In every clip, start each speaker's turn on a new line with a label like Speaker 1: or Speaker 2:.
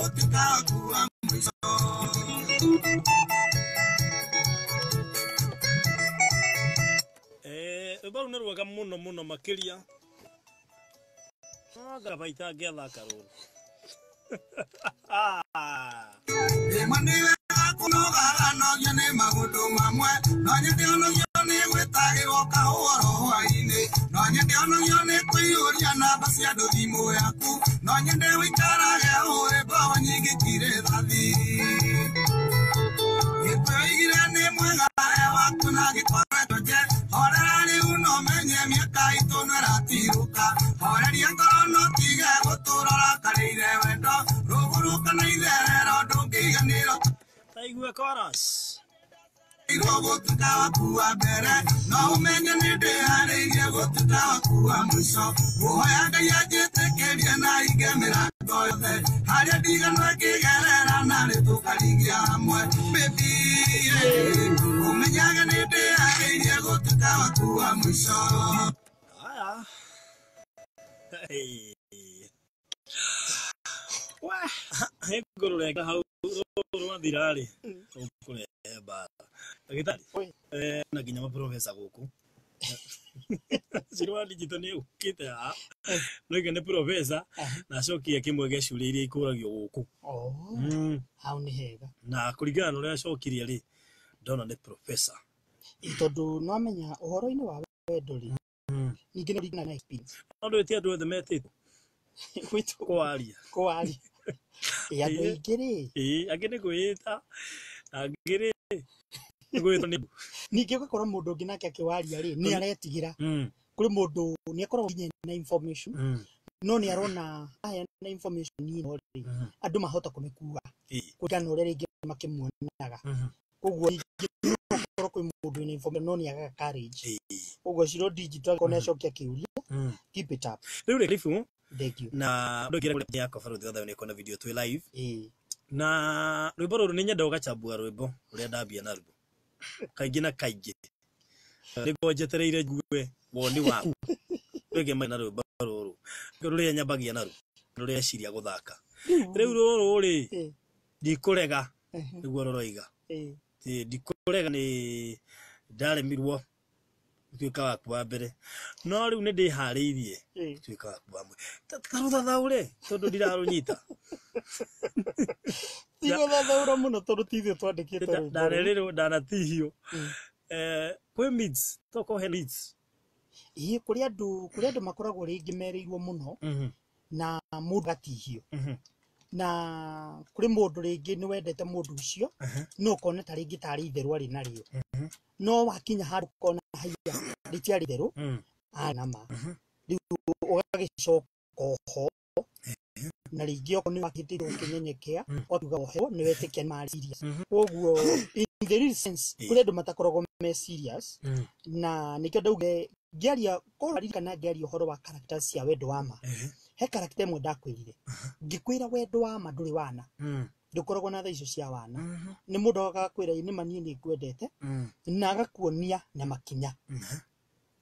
Speaker 1: Gũtuĩka waku wa mũico.
Speaker 2: Rwĩmbo rũu nĩ rwega mũno mũno makĩria. Anga baita ngĩathaka rũrũ.
Speaker 1: Rĩmwe nĩ wega kũnogaga nogio nĩ maũndũ mamwe, no nyende onogio nĩ gwĩtagĩrwo kahũa oro hwaĩ-inĩ, no nyende onogio nĩ kũiyũria namba cia andũ thimũ yaku, no nyende ũikarage ũĩ mbawa nyingĩ ti rĩthathi. Gĩkũyũ oigire nĩ mwega e waku na gĩkoretwo nje, horera rĩu no menye mĩaka itũ no ĩratirũka, horeria ngoro no tige gũtũra ũrakarĩire wendo, rũgũrũ kana itherero ndũngĩiganĩrwo.
Speaker 2: Taigue chorus.
Speaker 1: Irwo gũtuĩka waku wa mbere, no ũmenye nĩ ndĩharĩirie gũtuĩka waku wa mũico. Ngũhoya Ngai anjĩtĩkĩrie na hinge mĩrango yothe, harĩa ndigano ĩngĩgerera narĩ tũkaringia hamwe. Baby, yeah. Ũmenyage nĩ ndĩharĩirie gũtuĩka waku wa mũico.
Speaker 2: Haya. Hey. We, nĩngũrũrenga hau rũrũ rwathira rĩ, ũkũrehe mbara. Ndagĩtarĩ, na nginya maprofesa gũkũ. Ciro wa digital nĩ ũkĩte haha. No ike nĩ profesa na acokia kĩmwe gĩa ciũria iria ikũragio gũkũ.
Speaker 3: Oh, hau nĩ hega.
Speaker 2: Na kũringana na ũrĩa acokirie rĩ, ndona nĩ profesa.
Speaker 3: Ĩ, tondũ nĩwamenya ũhoro-inĩ wa wendo rĩ, ningĩ nĩ ũringanaga na experience.
Speaker 2: No ndũĩ andũ othe metĩtwo
Speaker 3: Gwĩtwo
Speaker 2: kwaria.
Speaker 3: Kwaria. Ĩ, andũ aingĩ rĩ.
Speaker 2: Ĩ, angĩ nĩ kwĩĩta, angĩ rĩ nĩ gwĩtwo nĩ
Speaker 3: Ningĩ ũgakora mũndũ ũngĩ nake akĩwaria rĩ, nĩ aretigĩra. Kũrĩ mũndũ nĩ akoragwo nginya na information, no nĩ arona aheana information ĩno rĩ, andũ mahota kũmĩkua kũringana na ũrĩa rĩngĩ makĩmuonaga. Koguo ningĩ no ũkorwo kwĩ mũndũ wĩna information no nĩ agaga courage. Koguo Ciro Digital angĩkorwo nĩ acokia kĩũria, keep it up.
Speaker 2: Rĩu rĩ, karibu.
Speaker 3: Thank you.
Speaker 2: Na ũndũ ũngĩ kũrĩa yakwa Barũthi wa Thayũ nĩ kuona video twĩ live. Na rwĩmbo rũrũ nĩ nyenda ũgachambua rwĩmbo rũrĩa ndambia naruo. Kaingĩ na kaingĩ. Nĩguo njetereire ngue woni waku. Rwĩgĩ na rwĩmbo rũrũ. Rũrĩa nyambagia naruo. Rũrĩa eciria gũthaka. Rĩu rũrũ rĩ, ndikũrega nĩguo rũroiga. Ndikũrega nĩ ndaremirwo gũtuĩka waku wa mbere. No rĩu nĩ ndĩharĩirie gũtuĩka waku wa mũico. Ta rũthathaũre tondũ ndirarũnyita.
Speaker 3: Tigũthathaũra mũno tondũ ti ithuĩ twandĩkĩte rwĩmbo rũu.
Speaker 2: Ndarerĩrwo ndanatihio. Kwĩ needs, tokorwo he needs.
Speaker 3: Ĩĩ, kũrĩ andũ makoragwo rĩngĩ merĩirwo mũno na mũndũ agatihio. Na kũrĩ mũndũ rĩngĩ nĩ wendete mũndũ ũcio, no ũkona ta rĩngĩ tarĩ itherũ arĩ narĩo. No wakinya handũ ũkona haiya rĩtiarĩ itherũ, arĩ na ma. Rĩu ũgagĩcoka oho, na rĩngĩ okorwo nĩ wakĩhĩtĩirwo ũkĩnyenyekea, ũgakiuga oherwo, nĩ wetĩkia nĩ marĩ serious. Koguo in the real sense, kũrĩ andũ matakoragwo me serious, na nĩkĩo ndaugire ngĩaria, korwo ririkana ngĩaria ũhoro wa characters cia wendo wa ma. He character ĩmwe ndakwĩrire. Ngĩkwĩra wendo wa ma ndũrĩ wana. Ndũkoragwo na tha icio cia wana. Nĩ mũndũ agakwĩra ĩ nĩ ma niĩ nĩ ngwendete, na agakuonia na makinya.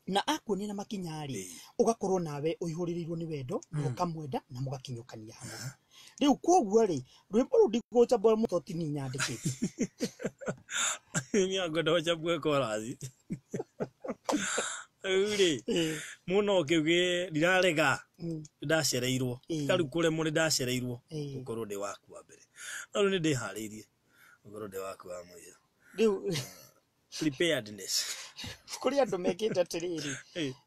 Speaker 3: Na akuonia na makinya rĩ, ũgakorwo nawe ũihũrĩrĩirwo nĩ wendo, na ũkamwenda na mũgakinyũkania hamwe. Rĩu koguo rĩ, rwĩmbo rũu ndigũchambua mũno tondũ ti niĩ nyandĩkĩte.
Speaker 2: Niĩ ngwenda ũchambue chorus. Rĩu rĩ, mũno kĩu gĩ ndirarega, ndacereirwo. Tarĩu kũremwo nĩ ndacereirwo gũkorwo ndĩ waku wa mbere. No rĩu nĩ ndĩharĩirie gũkorwo ndĩ waku wa mũico.
Speaker 3: Rĩu
Speaker 2: Preparedness.
Speaker 3: Kũrĩ andũ mekĩte atĩrĩrĩ,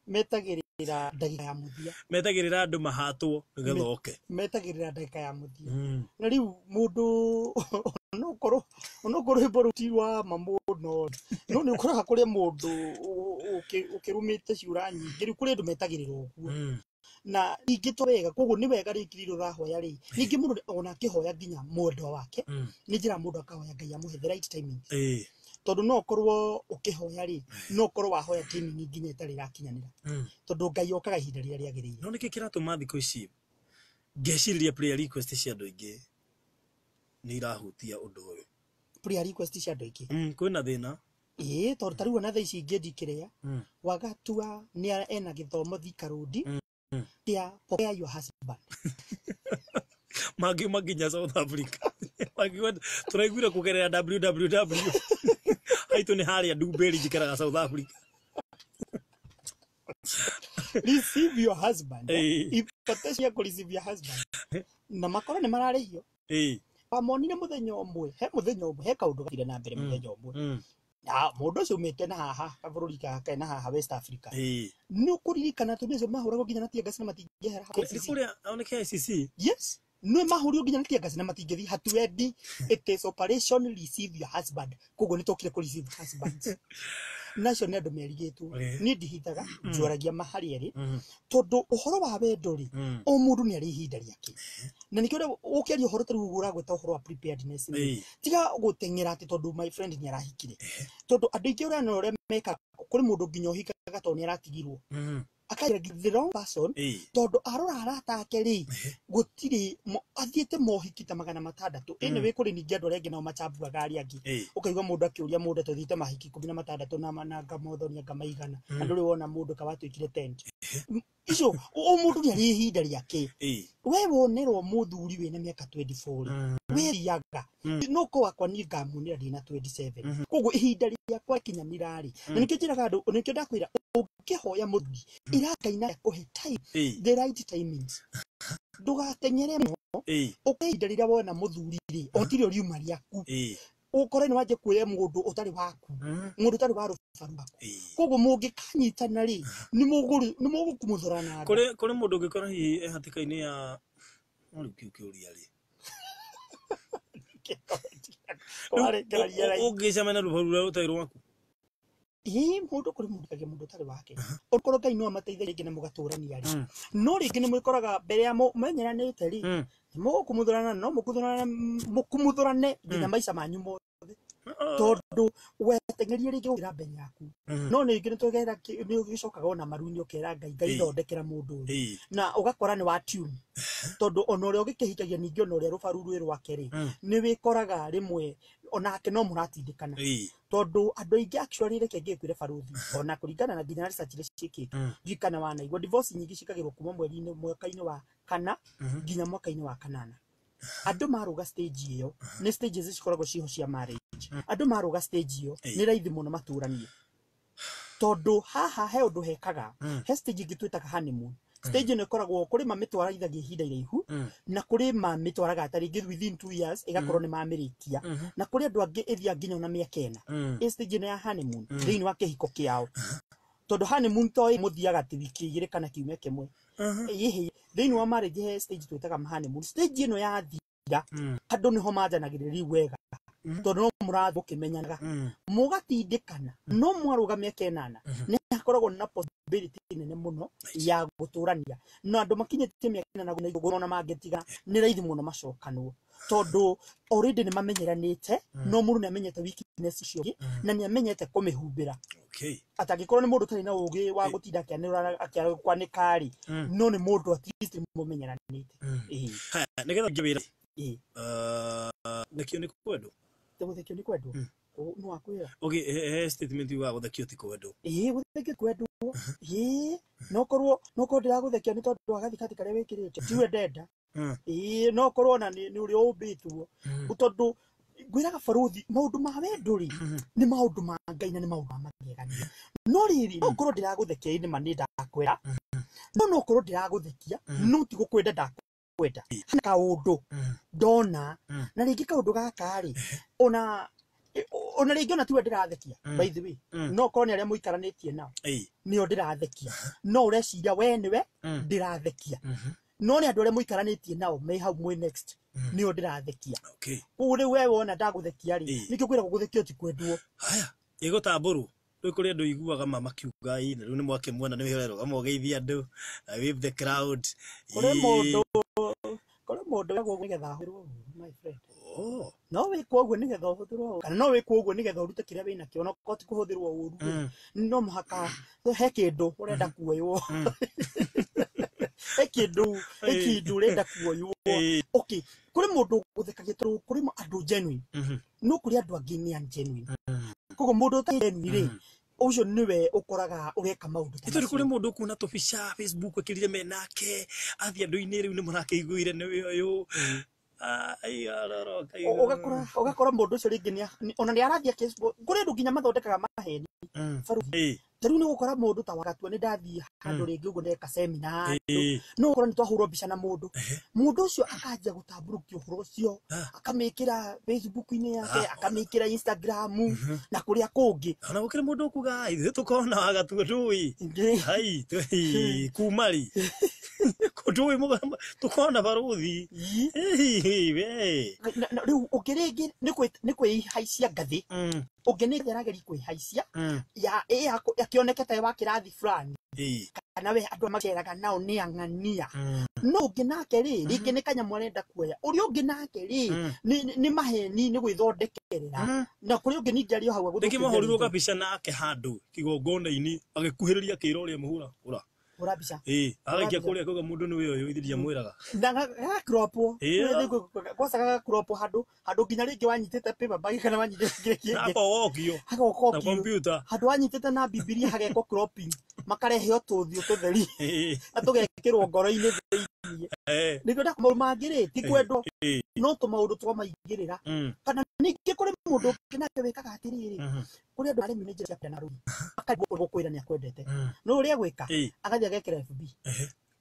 Speaker 3: metagĩrĩra ndagĩka ya mũthia.
Speaker 2: Metagĩrĩra andũ mahatwo nĩgetha oke.
Speaker 3: Metagĩrĩra ndagĩka ya mũthia. Na rĩu mũndũ onokorwo rwĩmbo rũu ti rwa ma mũno, no nĩ ũkoraga kũrĩ mũndũ ũkĩrumĩte ciũra nyingĩ, rĩu kũrĩ andũ metagĩrĩra ũguo. Na ningĩ to wega, koguo nĩ wega rĩngĩ rĩrĩa ũrahoya rĩ, ningĩ mũndũ ona akĩhoya nginya mwendwa wake, nĩ njĩra mũndũ akahoya Ngai amũhe the right timing. Tondũ no ũkorwo ũkĩhoya rĩ, no ũkorwo wahoya timing nginya ĩtarĩ ĩrakinyanĩra. Tondũ Ngai okaga ihinda rĩrĩa rĩagĩrĩire.
Speaker 2: No nĩkĩ kĩratũma thikũ ici ngecirĩria prayer request cia andũ aingĩ nĩ irahutia ũndũ ũyũ?
Speaker 3: Prayer request cia andũ aingĩ?
Speaker 2: Kwĩna thĩna.
Speaker 3: Ĩĩ, tondũ ta rĩu ona thaa ici ingĩndikĩrĩa, Wagatua nĩ ena gĩthomo Thika Road, kĩa pokea your husband.
Speaker 2: Mangiuma nginya South Africa. Mangiuga tũraiguire kũgerera www. Haitũ nĩ harĩa Ndumberi njikaraga South Africa.
Speaker 3: Receive your husband.
Speaker 2: Ĩĩ.
Speaker 3: Invitation ya kũ receive your husband na makorwo nĩ mararĩhio. Wamonire mũthenya ũmwe, he mũthenya ũmwe, he kaũndũ gathire na mbere mũthenya ũmwe. Na mũndũ ũcio umĩte na haha kabũrũri gaka na haha West Africa. Nĩ ũkũririkana atumia acio mahũragwo nginya na tear gas na matingĩehera hau.
Speaker 2: Nĩ kũrĩa one KICC.
Speaker 3: Yes, nĩ mahũrirwo nginya na tear gas na matingĩthiĩ hatuendi. It is operation receive your husband. Koguo nĩ tũkire kũ receive husbands. Nacio nĩ andũ merigĩtwo. Niĩ ndihithaga, njuaragia ma harĩa ĩrĩ. Tondũ ũhoro wa wendo rĩ, o mũndũ nĩ arĩ ihinda rĩake. Na nĩkĩo rĩu ũkĩaria ũhoro ta rĩu ũragweta ũhoro wa preparedness rĩ, tiga gũteng'era atĩ tondũ my friend nĩ arahikire. Tondũ andũ aingĩ ũrĩa na ũrĩa mekaga, kũrĩ mũndũ nginya ũhikaga tondũ nĩ aratigirwo. Akaira the wrong person, tondũ arora arata ake rĩ, gũtirĩ athiĩte mohiki ta 600. Anyway, kũrĩ ningĩ andũ arĩa angĩ nao macambuaga arĩa angĩ. Ũkaigua mũndũ akĩũria mũndũ atĩ ũthiĩte mahiki 16 na ngamothonia ngamaigana. Andũ rĩu wona mũndũ kawatuĩkire tent. Icio, o mũndũ nĩ arĩ ihinda rĩake. We wonerwo mũthuri wĩna mĩaka 24 rĩ, wĩthiaga. No ko wakwa niĩ ngamuonera ndĩna 27. Koguo ihinda rĩakwa rĩkinyanĩra rĩ, na nĩkĩo njĩraga andũ, nĩkĩo ndakwĩra ũngĩhoya mũthuri, ĩra Ngai na akũhe time, the right timings. Ndũgateng'ere mũno. Ũke ihinda rĩrĩa wona mũthuri rĩ, o tirĩo riuma rĩaku. Ũkore nĩ wanjia kuoya mũndũ ũtarĩ waku, mũndũ ũtarĩ wa rũbaru rwaku. Koguo mũngĩkanyitana rĩ, nĩ mũgũkumuthũrana.
Speaker 2: Kũrĩ mũndũ ũngĩkora hihi e hatĩka-inĩ ya no rĩu kĩu kĩũria rĩ. Ũngĩcemania na rũbaru rũrĩa rũtarĩ rwaku.
Speaker 3: Ĩĩ, mũndũ kũrĩ mũndũ kagia mũndũ ũtarĩ wake. Okorwo Ngai no amateithie rĩngĩ na mũgatũrania rĩ. No rĩngĩ nĩ mwĩkoraga mbere ya menyeranĩte rĩ, nĩ mũgũkumuthũrana, no mũkumuthũrane nginya maica manyu mothe. Tondũ weteng'erie rĩngĩ gũkĩra mbere yaku. No rĩngĩ nĩ twegera nĩ ũgĩcokaga ona maru-inĩ ũkera Ngai, Ngai thondekera mũndũ ũyũ. Na ũgakora nĩ wa tune. Tondũ ona ũrĩa ũgĩkĩhikagia ningĩ ona ũrĩa rũbaru rwĩ rwake rĩ, nĩ wĩkoraga rĩmwe onake no mũratindĩkana. Tondũ andũ aingĩ actually reke ngĩkwĩre baruthi, ona kũringana na nginya research iria ciĩkĩtwo, ndiũĩ kana wanaigua, divorce nyingĩ ciĩkagĩrwo kuma mweri-inĩ, mwaka-inĩ wa kana nginya mwaka-inĩ wa kanana. Andũ marũga stage ĩyo, nĩ stages cikoragwo ciho cia marriage. Andũ marũga stage ĩyo, nĩ raithi mũno matũranie. Tondũ haha he ũndũ hekaga, he stage ĩngĩ twĩtaga honeymoon. Stage ĩno ĩkoragwo kũrĩ mamĩtwarithagia ihinda iraihu, na kũrĩ mamĩtwaraga ta rĩngĩ within 2 years ĩgakorwo nĩ mamĩrĩkia. Na kũrĩ andũ angĩ ĩthiaga nginya ona mĩaka 4. Ĩ stage ĩno ya honeymoon thĩinĩ wa kĩhiko kĩao. Tondũ honeymoon to mũthiaga atĩ wiki 2 kana kiumia kĩmwe. Ĩhĩ, thĩinĩ wa marriage he stage twĩtaga honeymoon. Stage ĩno yathira, andũ nĩho manjanagĩrĩria rĩu wega. Tondũ no mũrathiĩ mũkĩmenyanaga. Mũgatindĩkana, no mwarũga mĩaka 8, nĩ hakoragwo na possibility nene mũno ya gũtũrania. Na andũ makinyĩtie mĩaka 8 na igũrũ ona mangĩtiga, nĩ raithi mũno macokanwo. Tondũ already nĩ mamenyeranĩte, no mũndũ nĩ amenyete weakness icio ũngĩ, na nĩ amenyete kũmĩhumbĩra. Atangĩkorwo nĩ mũndũ ũtarĩ na ũgĩ wa gũtinda akĩanĩrĩra akĩanĩka rĩ, no nĩ mũndũ at least mũmenyeranĩte.
Speaker 2: Haya, nĩgetha ngĩe wĩra. Gũthekio nĩ kwendwo?
Speaker 3: Gũthekio nĩ kwendwo? Nĩ wakwĩra.
Speaker 2: Okay, he statement yugaga gũthekio ti kwendwo.
Speaker 3: Ĩĩ, gũthekio ti kwendwo. Ĩĩ, no korwo ndĩragũthekia nĩ tondũ wa gathikati karĩa wĩkĩrĩte, tiwe ndenda. Ĩĩ, no korwo ona nĩ ũrĩa ũmbĩtwo. Tondũ ngwĩraga baruthi, maũndũ ma wendo rĩ, nĩ maũndũ ma Ngai na nĩ maũndũ ma magegania. No rĩrĩ, no korwo ndĩragũthekia nĩ ma nĩ ndakwenda. No no korwo ndĩragũthekia, no ti gũkwenda ndakwenda. Hena kaũndũ ndona, na rĩngĩ kaũndũ gaka rĩ, ona rĩngĩ ona tiwe ndĩrathekia, by the way. No korwo nĩ arĩa mũikaranĩtie nao, nĩo ndĩrathekia. No ũreciria we nĩwe ndĩrathekia. No nĩ andũ arĩa mũikaranĩtie nao me hau mwĩ next, nĩo ndĩrathekia. Koguo rĩu we wona ndagũthekia rĩ, nĩkĩo ngwĩraga gũthekio ti kwendwo.
Speaker 2: Haya, ĩgũtambũrwo. Rĩu kũrĩ andũ iguaga ma makiuga, ĩ, na rĩu nĩ mwakĩmuona nĩ wĩrorerwo, mũgeithie andũ, wave the crowd.
Speaker 3: Kũrĩ mũndũ wĩkagwo ũguo nĩgetha ahũthĩrwo ũũru, my friend. No wĩkwo ũguo nĩgetha ũhũthĩrwo ũũru, kana no wĩkwo ũguo nĩgetha ũrute kĩrĩa wĩnakĩo, ona okorwo ti kũhũthĩrwo ũũru rĩ, no mũhaka he kĩndũ ũrenda kuoywo. He kĩndũ ũrenda kuoywo. Okay, kũrĩ mũndũ ũgũthekagia tondũ kũrĩ andũ genuine. No kũrĩ andũ angĩ nĩ ungenuine. Koguo mũndũ ũtarĩ genuine rĩ, ũcio nĩwe ũkoraga ũreka maũndũ ta
Speaker 2: Tondũ kũrĩ mũndũ ũkuona tũbica Facebook ekĩrire menake, athiĩ andũ-inĩ rĩu nĩ mũrakĩiguire nĩwe ũyũ. Ai, aroroka
Speaker 3: Ũgakora mũndũ ũcio rĩngĩ ona nĩ arathiĩ kũrĩ andũ nginya mathondekaga maheni baruthi. Ta rĩu nĩ ũgũkora mũndũ ta Wagatua nĩ ndathiĩ handũ rĩngĩ ũguo ndeka seminar no ũkora nĩ twahũrwo mbica na mũndũ, mũndũ ũcio akanjia gũtambũrũkia ũhoro ũcio, akamĩkĩra Facebook-inĩ yake, akamĩkĩra Instagram na kũrĩa kũngĩ.
Speaker 2: Ona gũkĩrĩ mũndũ ũkuga ithuĩ tũkona Wagatua ndũĩ hai kuma rĩ ndũĩ tũkona baruthi.
Speaker 3: Rĩu ũngĩ rĩngĩ nĩ kwĩhaicia ngathĩ, ũngĩ nĩ arageria kwĩhaicia ya akĩoneke ta wa kĩrathi fulani kana we andũ maceraga nao nĩ ang'ania. No ũngĩ nake rĩ, rĩngĩ nĩ kanyamũ arenda kuoya, ũrĩa ũngĩ nake rĩ nĩ maheni, nĩ gwĩthondekerera, na kũrĩ ũngĩ ningĩ arĩ o hau
Speaker 2: agũthũkĩria. Rĩngĩ mahũrirwo kabica nake handũ kĩgongona-inĩ agĩkuhĩrĩria akĩra ũrĩa mũhũra hũra
Speaker 3: hũra mbica.
Speaker 2: Agaikia kũrĩa akauga mũndũ nĩwe ũyũ ithe ndiamwĩraga.
Speaker 3: Na gagakropwo kwanza, gagakropwo handũ handũ nginya rĩngĩ wanyitĩte paper bag kana wanyitĩte kĩrĩa
Speaker 2: kĩngĩ hakogokio na computer,
Speaker 3: handũ wanyitĩte na Bibilia hagekwo cropping, makarehe tũthiũ tũtheri na tũgekĩrwo ngoro-inĩ thĩinĩ. Nĩguo maũndũ mangĩ rĩ ti kwendwo, no tũmaũndũ twamaigĩrĩra. Kana ningĩ kũrĩ mũndũ ũngĩ nake wĩkaga atĩrĩrĩ, kũrĩ andũ aremi nĩ njĩra cia kwendana rũi, akarigwo gũkwĩra nĩ akwendete, no ũrĩa gwĩka agathiĩ agekĩra FB,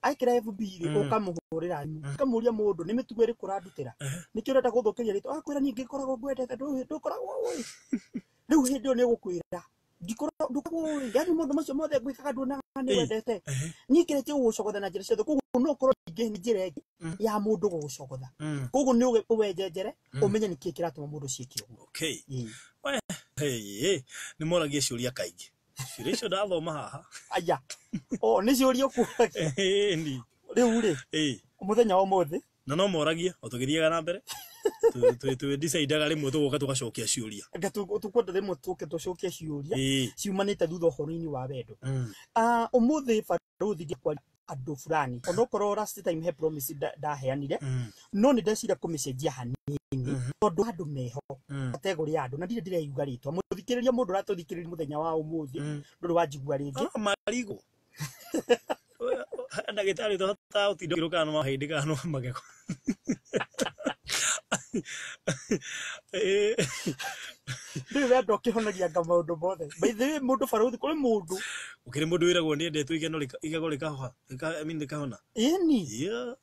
Speaker 3: agekĩra FB rĩ, ũkamũhũrĩra thimũ ũkamũria mũndũ nĩ mĩtugo ĩrĩkũ ũrandutĩra, nĩkĩo ũrenda gũthũkĩria rĩtwa, agakwĩra niĩ ngĩkoragwo ngwendete ndũkoragwo ũĩ. Rĩu hĩndĩ ĩyo nĩ ũgũkwĩra ndũkoragwo ũĩ, yaani maũndũ macio mothe ngwĩkaga nduonaga nĩ wendete, niĩ kĩrĩa gĩgũgũcogotha na njĩra ciothe. Koguo no ũkorwo ningĩ nĩ njĩra ĩngĩ ya mũndũ gũgũcogotha, koguo nĩ ũwenjenjere ũmenye nĩkĩĩ kĩratũma mũndũ ũcio eke ũguo.
Speaker 2: Nĩ moragia ciũria kaingĩ, ciũria icio ndathoma haha.
Speaker 3: Aya, o nĩ ciũria ũkũragia rĩu rĩ mũthenya wa ũmũthĩ,
Speaker 2: na no moragie o tũgĩthiaga na mbere twĩ decidaga rĩmwe tũgoka tũgacokia ciũria.
Speaker 3: Tũkwenda rĩmwe tũke tũcokie ciũria ciumanĩte thutha ũhoro-inĩ wa wendo. Ũmũthĩ baruthi ndikwaria andũ fulani, onokorwo last time he promise ndaheanire, no nĩ ndecira kũmĩcenjia hanini tondũ andũ meho kategori ya andũ, na ndirĩ ndĩreyuga rĩtwa mũthikĩrĩria mũndũ ũratũthikĩrĩria mũthenya wa ũmũthĩ ndũrĩ wanjigua rĩngĩ.
Speaker 2: Marigũ ndagĩtarĩ tũhotaga gũtinda ũkĩrũka kana mahĩndĩ kana no magego.
Speaker 3: Ndũĩ wendo ũkĩhonagia anga maũndũ mothe. By the way, mũndũ baruthi kũrĩ mũndũ
Speaker 2: ũkĩrĩ mũndũ wĩragwo nĩ endetwo igego rĩkahoha, I mean rĩkahona.
Speaker 3: Ĩni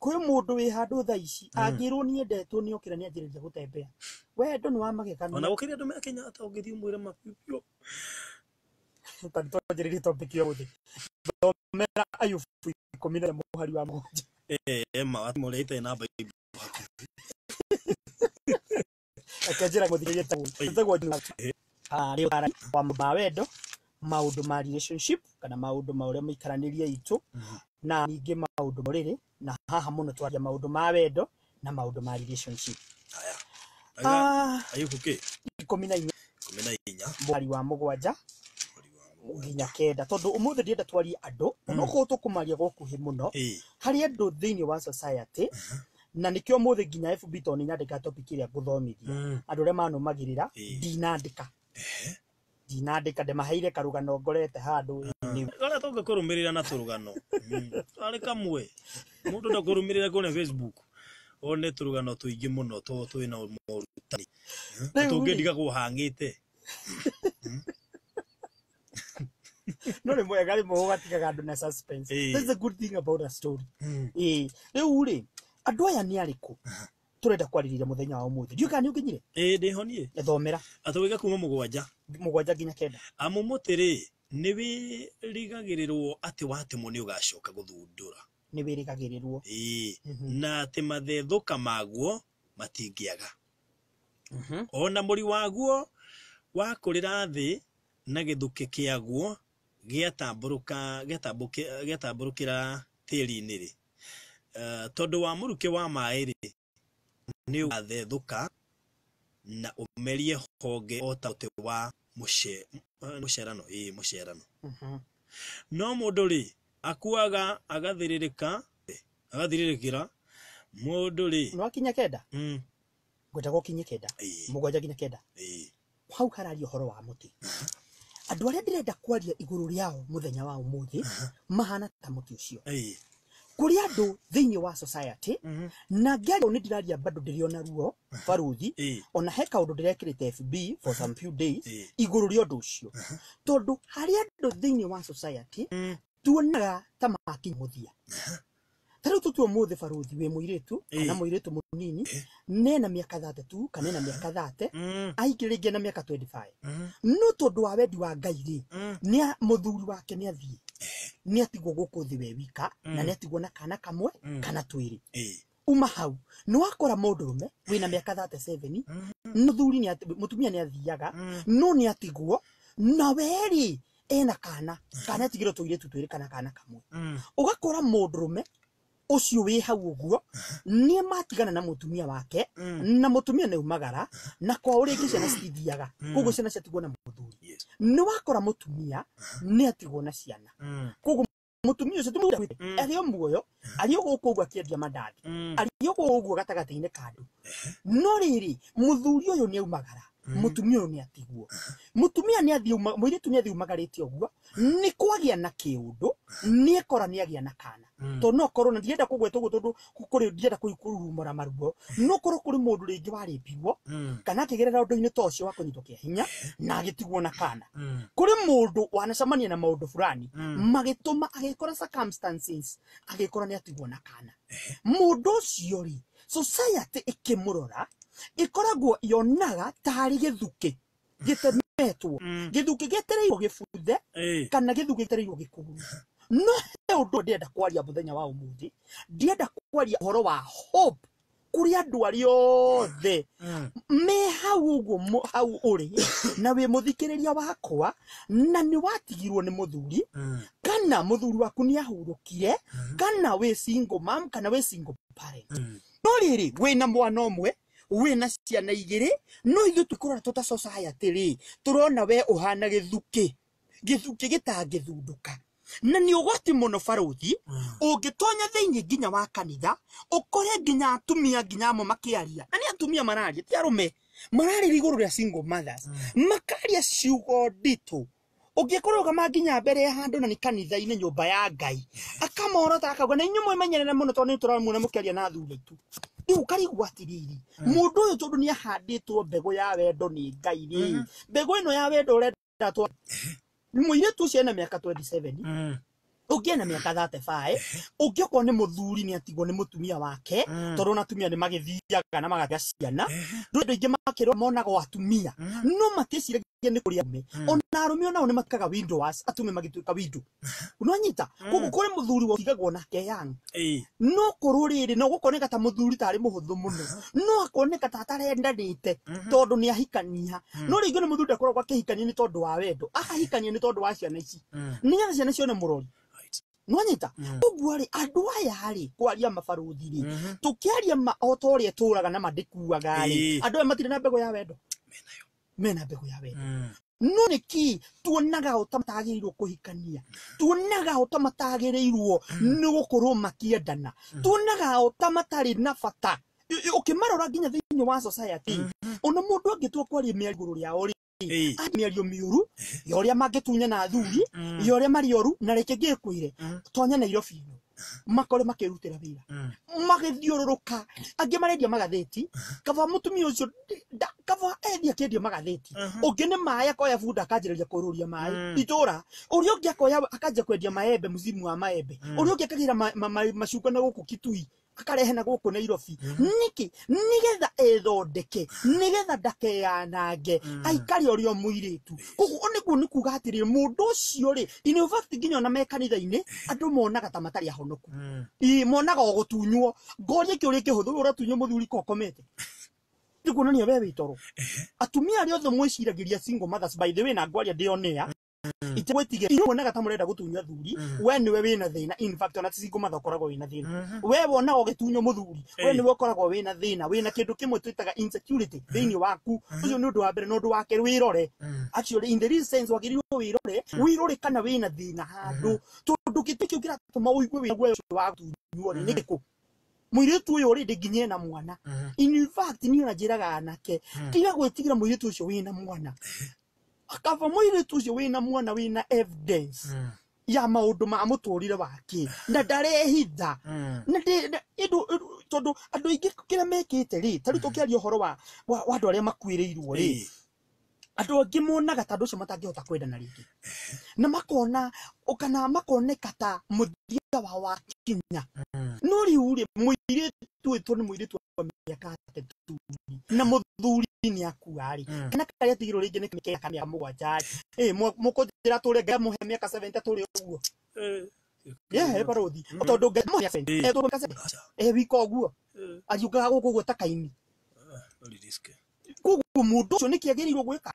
Speaker 3: kwĩ mũndũ wĩ handũ thaa ici angĩrwo nĩ endetwo nĩ okĩra nĩ anjĩrĩria gũtembea. Wendo nĩ wa magegania.
Speaker 2: Ona gũkĩrĩ andũ me Kenyatta ũngĩthiĩ ũmwĩre mabiũ.
Speaker 3: Ta nĩtwanjĩrĩrie topic ya ũmũthĩ. Thomera Ayubu 11 mũhari wa 7.
Speaker 2: Ma mũrĩa ĩtarĩ na Bible.
Speaker 3: Reke njĩra mũthikĩrĩria tagwo rĩu wa wendo, maũndũ ma relationship kana maũndũ ma ũrĩa mũikaranĩrie itũ, na ningĩ maũndũ rĩrĩ na haha mũno twaria maũndũ ma wendo na maũndũ ma relationship.
Speaker 2: Ayubu kĩ
Speaker 3: 14 mũhari wa 7 nginya 9, tondũ ũmũthĩ ndĩrenda twarie andũ onokorwo tũkũmaria gũkuhĩ mũno harĩ andũ thĩinĩ wa society, na nĩkĩo ũmũthĩ nginya FB tondũ nĩnyandĩka topic ĩrĩa ngũthomithia andũ arĩa manũmagĩrĩra ndinandĩka ndĩmaheire karũgano ngorete handũ
Speaker 2: karĩa tũngĩkũrũmĩrĩra na tũrũgano arĩ kamwe mũndũ ndakũrũmĩrĩra kũrĩa Facebook one tũrũgano tũingĩ mũno twĩna morutani tũngĩndiga kũhang'ĩte.
Speaker 3: No nĩ mwega rĩmwe ũgatigaga andũ na suspense. That's the good thing about a story. Rĩu rĩ andũ aya nĩ arĩkũ tũrenda kwarĩrĩria mũthenya wa ũmũthĩ? Ndiũĩ kana nĩ ũnginyire.
Speaker 2: Ndĩho niĩ.
Speaker 3: Thomera.
Speaker 2: Atũgĩka kuma 7
Speaker 3: nginya 9.
Speaker 2: Amu mũtĩ rĩ nĩ wĩrĩgagĩrĩrwo atĩ watemwo nĩ ũgacoka gũthundũra.
Speaker 3: Nĩ wĩrĩgagĩrĩrwo.
Speaker 2: Na atĩ mathethũka maguo matingĩaga. Ona mũri waguo wakũrĩra thĩ na gĩthukĩ kĩaguo gĩatambũrũkĩra tĩri-inĩ rĩ, tondũ wa mũrukĩ wa maĩ rĩ nĩ ũgathethũka na ũmerie honge o ta mũtĩ wa mũcerano. Mũcerano. No mũndũ rĩ akuaga agathirĩrĩkĩra mũndũ rĩ.
Speaker 3: Nĩ wakinya 9? Ngwenda gũkinye 9. 7 nginya 9. Hau hararia ũhoro wa mũtĩ. Andũ arĩa ndĩrenda kwaria igũrũ rĩao mũthenya wa ũmũthĩ mahana ta mũtĩ ũcio. Kũrĩ andũ thĩinĩ wa society na ngĩaria nĩ ndĩraria bado ndĩrĩ ruo baruthi ona he kaũndũ ndĩrekĩrĩte FB for some few days igũrũ rĩa ũndũ ũcio tondũ harĩ andũ thĩinĩ wa society tuonaga ta makinya mũthia. Ta rĩu tũtue ũmũthĩ baruthi wĩ mũirĩtu kana mũirĩtu mũnini nena mĩaka 32 kana ena mĩaka 30 aingĩ rĩngĩ na mĩaka 25 no tondũ wa wendi wa Ngai rĩ nĩ mũthuri wake nĩ athiĩ nĩ atigwo gũkũ thĩ we wika na nĩ atigwo na kana kamwe kana twĩrĩ. Uma hau nĩ wakora mũndũrũme wĩna mĩaka 37 mũthuri nĩ mũtumia nĩ athiaga no nĩ atigwo na we ena kana kana atigirwo tũirĩtu twĩrĩ kana kana kamwe. Ũgakora mũndũrũme ũcio wĩ hau ũguo nĩ matigana na mũtumia wake na mũtumia nĩ umagara na kwao rĩngĩ ciana citithiaga koguo ciana ciatigwo na mũthuri. Nĩ wakora mũtumia nĩ atigwo na ciana koguo mũtumia ũcio arĩ o muoyo arĩ o gũkũ ũguo akĩendia mandathi arĩ o gũkũ ũguo gatagatĩ-inĩ ka andũ no rĩrĩ mũthuri ũyũ nĩ aumagara mũtumia ũyũ nĩ atigwo mũtumia nĩ athiĩ mũirĩtu nĩ athiĩ umagarĩte ũguo nĩ kwagĩa na kĩũndũ nĩ ekora nĩ agĩa na kana tondũ no korwo na ndienda kũgweta ũguo tondũ kũrĩ ndienda kũrurumũra maruo no korwo kũrĩ mũndũ rĩngĩ warĩpirwo kana akĩgerera ũndũ-inĩ ta ũcio wa kũnyitwo kĩa hinya na agĩtigwo na kana. Kũrĩ mũndũ wanacemania na maũndũ fulani magĩtũma agĩkora circumstances agĩkora nĩ atigwo na kana. Mũndũ ũcio rĩ society ĩkĩmũrora ĩkoragwo yonaga tarĩ gĩthukĩ gĩtemetwo gĩthukĩ gĩetereirwo gĩbuthe kana gĩthukĩ gĩetereirwo gĩkũrũ. No he ũndũ ndĩrenda kwaria mũthenya wa ũmũthĩ, ndĩrenda kwaria ũhoro wa hope kũrĩ andũ arĩa othe me hau ũguo hau ũrĩ na wĩ mũthikĩrĩria wakwa na nĩ watigirwo nĩ mũthuri kana mũthuri waku nĩ ahurũkire kana wĩ single mom kana wĩ single parent. No rĩrĩ wĩna mwana ũmwe wĩna ciana igĩrĩ no ithuĩ tũkũrora tũta society rĩ tũrona we ũhana gĩthukĩ gĩthukĩ gĩtangĩthundũka na nĩ ũgwati mũno baruthi ũngĩtonya thĩinĩ nginya wa kanitha ũkore nginya atumia nginya amwe makĩaria na nĩ atumia mararia ti arũme mararĩria igũrũ rĩa single mothers makaria ciugo nditũ ũngĩkũrũgama nginya mbere ya handũ na nĩ kanitha-inĩ nyũmba ya Ngai akamorota akauga na inyuĩ mwĩmenyerere mũno tondũ nĩ tũramuona mũkĩaria na athuri aitũ. Rĩu ũkarigwo atĩrĩrĩ mũndũ ũyũ tondũ nĩ ahandĩtwo mbegũ ya wendo nĩ Ngai rĩ mbegũ ĩno ya wendo ũrenda twa mũirĩtu ũcio ena mĩaka 27 ũngĩ ena mĩaka 35 ũngĩ okorwo nĩ mũthuri nĩ atigwo nĩ mũtumia wake tondũ ona atumia nĩ magĩthiaga na magagĩa ciana ndũ andũ aingĩ makĩrwo monagwo atumia no matiĩciragia nĩ kũrĩ arũme ona arũme onao nĩ matuĩkaga widowers atumia magĩtuĩka widow nĩwanyita koguo kũrĩ mũthuri watigagwo nake young no korwo rĩrĩ no gũkoneka ta mũthuri tarĩ mũhũthũ mũno no akoneka ta atarendanĩte tondũ nĩ ahikania no rĩngĩ nĩ mũthuri ndakoragwo akĩhikania nĩ tondũ wa wendo akahikania nĩ tondũ wa ciana ici nĩgetha ciana cione mũrori. Nĩwanyita ũguo rĩ andũ aya rĩ kwaria mabaruthi rĩ tũkĩaria ma o ta ũrĩa tũraga na mandĩkuaga rĩ andũ aya matirĩ na mbegũ ya wendo mena mbegũ ya wendo no nĩkĩ tuonaga o ta matagĩrĩirwo kũhikania tuonaga o ta matagĩrĩirwo nĩ gũkorwo makĩendana tuonaga o ta matarĩ na bata ũkĩmarora nginya thĩinĩ wa society ona mũndũ angĩtua kwaria mĩario igũrũ rĩao rĩ mĩario mĩũru ya ũrĩa mangĩtunyana athuri ya ũrĩa marĩ oru na reke ngĩkwĩre tonya Nairobi ĩno makore makĩrutĩra wĩra magĩthiũrũrũka angĩ marendia magathĩti kaba mũtumia ũcio kaba endia akĩendia magathĩti ũngĩ nĩ maĩ akoya bunda akanjĩrĩria kũrũria maĩ itũra ũrĩa ũngĩ akoya akanjia kwendia maembe mzimu wa maembe ũrĩa ũngĩ akagĩra macungwa na gũkũ Kitui akarehe na gũkũ Nairobi nĩkĩ nĩgetha ethondeke nĩgetha ndakeyanange aikare ũrĩa mũirĩtu koguo nĩguo nĩ kuga atĩrĩrĩ mũndũ ũcio rĩ in fact nginya ona me kanitha-inĩ andũ monaga ta matarĩ ahonoku monaga o gũtunywo ngoria kĩũria kĩhũthũ ũratunywo mũthuri ko ũkomete nĩ kuonania we wĩ toro. Atumia arĩa othe mwĩciragĩria single mothers by the way na ngwaria ndĩonea itegwĩtigĩra inyuĩ muonaga ta mũrenda gũtunywo athuri we nĩwe wĩna thĩna in fact ona ti single mother ũkoragwo wĩna thĩna we wonaga ũgĩtunywo mũthuri we nĩwe ũkoragwo wĩna thĩna wĩna kĩndũ kĩmwe twĩtaga insecurity thĩinĩ waku ũcio nĩ ũndũ wa mbere na ũndũ wa kerĩ wĩrore actually in the real sense wagĩrĩirwo wĩrore wĩrore kana wĩna thĩna handũ tondũ gĩtĩ kĩu kĩratũma ũigue wĩna guoya ũcio wa gũtunywo rĩ nĩ kĩrĩkũ mũirĩtu ũyũ already nginya ena mwana in fact niĩ ona njĩraga anake tiga gwĩtigĩra mũirĩtu ũcio wĩna mwana akaba mũirĩtu ũcio wĩna mwana wĩna evidence Ya maũndũ ma mũtũrĩre wake na ndarehitha na tondũ andũ aingĩ kĩrĩa mekĩte rĩ, ta rĩu tũkĩaria ũhoro wa andũ arĩa makuĩrĩirwo rĩ, andũ angĩ monaga ta andũ acio matangĩhota kwendana rĩngĩ na makona kana makoneka ta mũthia wao wakinya. No rĩu rĩ, mũirĩtu ũyũ nĩ mũirĩtu wa mĩaka 32 na mũthuri nĩ akua rĩ, kana karĩa atigirwo rĩngĩ nĩ mĩaka 7 rĩ, mũkũnjĩra tũre Ngai amũhe mĩaka 70 tũrĩ ũguo. Ye barothi tondũ Ngai amũhe 70 tũrĩ mĩaka 70 wika ũguo ariũkaga gũkũ ũguo ta kaini. Koguo mũndũ ũcio nĩkĩ agĩrĩirwo gwĩka?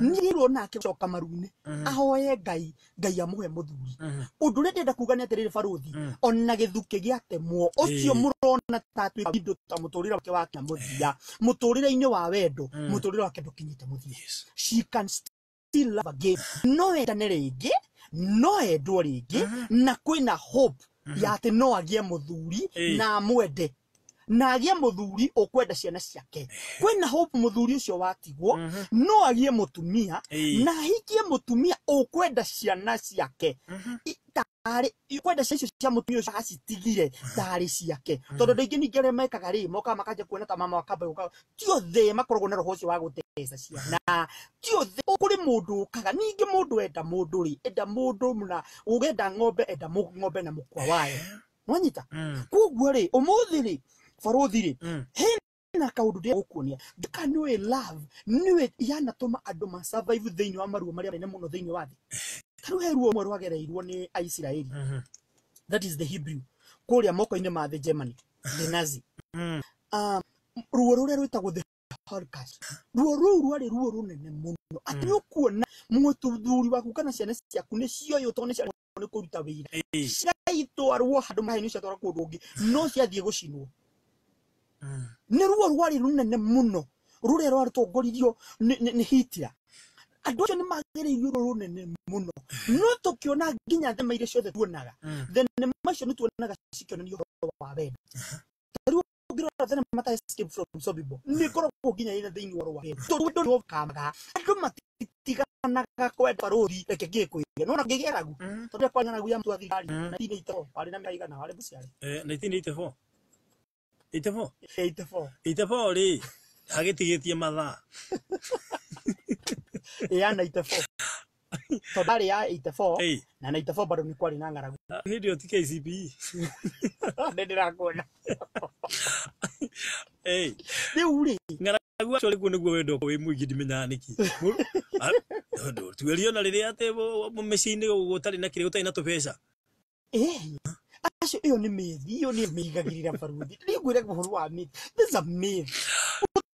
Speaker 3: Nĩagĩrĩirwo nake gũcoka maru-inĩ ahoe Ngai, Ngai amũhe mũthuri. Ũndũ ũrĩa ndĩrenda kuga nĩ atĩrĩrĩ barothi, ona gĩthukĩ gĩatemwo ũcio mũrona ta atuĩka indo ta mũtũrĩre wake wakinya mũthia, mũtũrĩre-inĩ wa wendo, mũtũrĩre wake ndũkinyĩte mũthia. She can still love again. No endane rĩngĩ, no endwo rĩngĩ, na kwĩna hope ya atĩ no agĩe mũthuri na amwende, na agĩe mũthuri ũkwenda ciana ciake. Kwĩna hope mũthuri ũcio watigwo no agĩe mũtumia na ahikie mũtumia ũkwenda ciana ciake, tarĩ kwenda ciana icio cia mũtumia ũcio acitigire tarĩ ciake. Tondũ andũ aingĩ ningĩ arĩa mekaga rĩ, mokaga makanjia kuona ta mama wakamba gũka, ti othe makoragwo na roho ũcio wa gũteca ciana, ti othe. Kũrĩ mũndũ ũkaga ningĩ, mũndũ enda mũndũ rĩ, enda mũndũ na ũgenda ng'ombe, enda ng'ombe na mũkwa wayo. Nwanyita? Koguo rĩ, ũmũthĩ rĩ, barothi rĩ, hena kaũndũ ndĩrenda gũkuonia. Ndika nĩũĩ love nĩwe yanatũma andũ ma survive thĩinĩ wa maruo marĩa manene mũno thĩinĩ wa thĩ. Ta rĩu he ruo rũmwe rwagereirwo nĩ Aisiraeli, that is the Hebrew, kũrĩa moko-inĩ ma the Germany, the Nazi. Ruo rũrĩa rwĩtagwo the Holocaust. Ruo rũu rwarĩ ruo rũnene mũno atĩ nĩ ũkuona mũthuri waku kana ciana ciaku nĩ cioywo tondũ nĩ ciaremwo nĩ kũruta wĩra, cigaitwarwo handũ maĩ ciatwarwo kũndũ kũngĩ, no ciathiĩ gũcinwo. Nĩ ruo rwarĩ rũnene mũno rũrĩa rwatongoririo nĩ Hitler. Andũ acio nĩ magereirio ruo rũnene mũno, no tũkĩona nginya thenema iria ciothe tuonaga, thenema icio nĩ tuonaga cikĩonania ũhoro wa wendo. Ta rĩu ũngĩrora thenema ta Escape from Sobibor, nĩ ĩkoragwo nginya ĩna thĩinĩ wa ũhoro wa wendo, tondũ wendo nĩ ũkamaga andũ matiganaga kwenda. Barũthi, reke ngĩkwĩre, nona ngĩgĩa ng'aragu, tondũ kwa ng'aragu ya mũtu thirikari 1984 warĩ na mĩaka igana warĩ mũciare?
Speaker 2: 1984 84.
Speaker 3: 84.
Speaker 2: 84 rĩ, hagĩtigĩtie mathaa.
Speaker 3: Ya 94, tondũ arĩ ya 84 na 94 bado nĩ kwarĩ na ng'aragu.
Speaker 2: Hĩndĩ ĩyo ti KCPE.
Speaker 3: Nĩ ndĩrakuona. Rĩu rĩ,
Speaker 2: Ng'aragu actually kuo nĩguo wendo wĩ mũingĩ, ndimenyaga nĩkĩ. Tondũ tuĩrie ona rĩrĩa atĩ mĩciĩ-inĩ gũtarĩ na kĩrĩa, gũtarĩ na tũbeca.
Speaker 3: Acio ĩyo nĩ myth, ĩyo nĩ mĩigagĩrĩra baruthi. Niĩ ngwĩre ũhoro wa myth, this is a myth.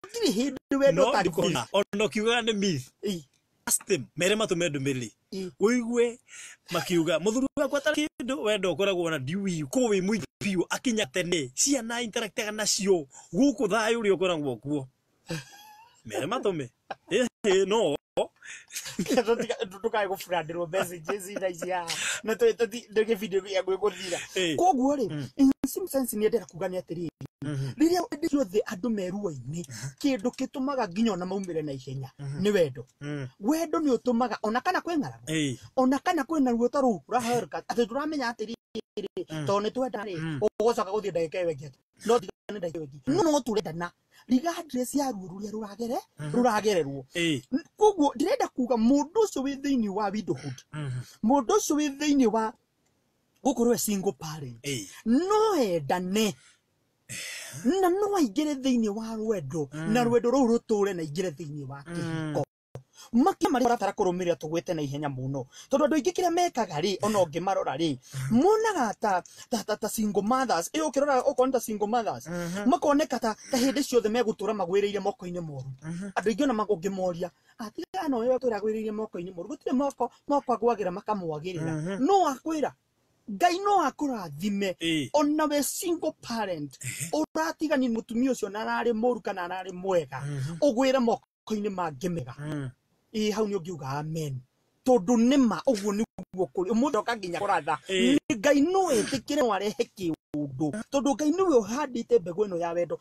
Speaker 3: Gũtirĩ hĩndĩ wendo
Speaker 2: No
Speaker 3: ũtarĩ
Speaker 2: ndikona ona ũkiugaga nĩ myth. Ask them, mere matũme ndũmĩrĩri ũigue makiuga mũthuri wakwa atarĩ kĩndũ, wendo ũkoragwo na ndiui kũ wĩ mũingĩ biũ, akinya tene ciana interactaga nacio gũkũ thayũ ũrĩa ũkoragwo kuo, mere matũme no.
Speaker 3: Ndũkae gũburandirwo messages ina ici haha na ndĩ video ya gwĩgũthira. Koguo rĩ, in some sense nĩ ndĩrenda kuga nĩ atĩrĩrĩ, rĩrĩa hĩndĩ ciothe andũ me ruo-inĩ, kĩndũ gĩtũmaga nginya ona maumĩre na ihenya nĩ wendo. Wendo nĩ ũtũmaga ona kana kwĩ ng'aragu, ona kana kwĩna ruo ta rũu rwa Holocaust, atĩ tũramenya atĩrĩrĩ, tondũ nĩ twenda rĩ, ũgũcoka gũthiĩ ndagĩka ĩyo ĩngĩ atĩ no tigane ndagĩka ĩyo ĩngĩ, no tũrendana regardless ya ruo rũrĩa rũragererwo. Koguo ndĩrenda kuga mũndũ ũcio wĩ thĩinĩ wa widowhood, mũndũ ũcio wĩ thĩinĩ wa gũkorwo e single parent, no endane na no aingĩre thĩinĩ wa rwendo, na rwendo rũu rũtũre na aingĩre thĩinĩ wa kĩhiko. Makia marĩa ũrabatara kũrũmĩrĩra tũgwĩte na ihenya mũno, tondũ andũ aingĩ kĩrĩa mekaga rĩ, ona ũngĩmarora rĩ, monaga ta single mothers, ĩ ũkĩrora okorwo nĩ ta single mothers, makoneka ta hĩndĩ ciothe megũtũra magwĩrĩire moko-inĩ moru. Andũ aingĩ ona ũngĩmoria atiga no wewe ũtũra agwĩrĩire moko-inĩ moru, gũtirĩ moko moko agwagĩra makamwagĩrĩra. No akwĩra Ngai no akũrathime ona we single parent ũratigani mũtumia ũcio na ararĩ mũru kana ararĩ mwega, ũgwĩre moko-inĩ mangĩ mega. Ĩ hau nĩ ũngiuga amen, tondũ nĩma ũguo nĩguo kũrĩ. Ũmũthĩ oka nginya kũratha. Nĩ Ngai no etĩkĩre, no arehe kĩũndũ, tondũ Ngai nĩwe ũhandĩte mbegũ ĩno ya wendo.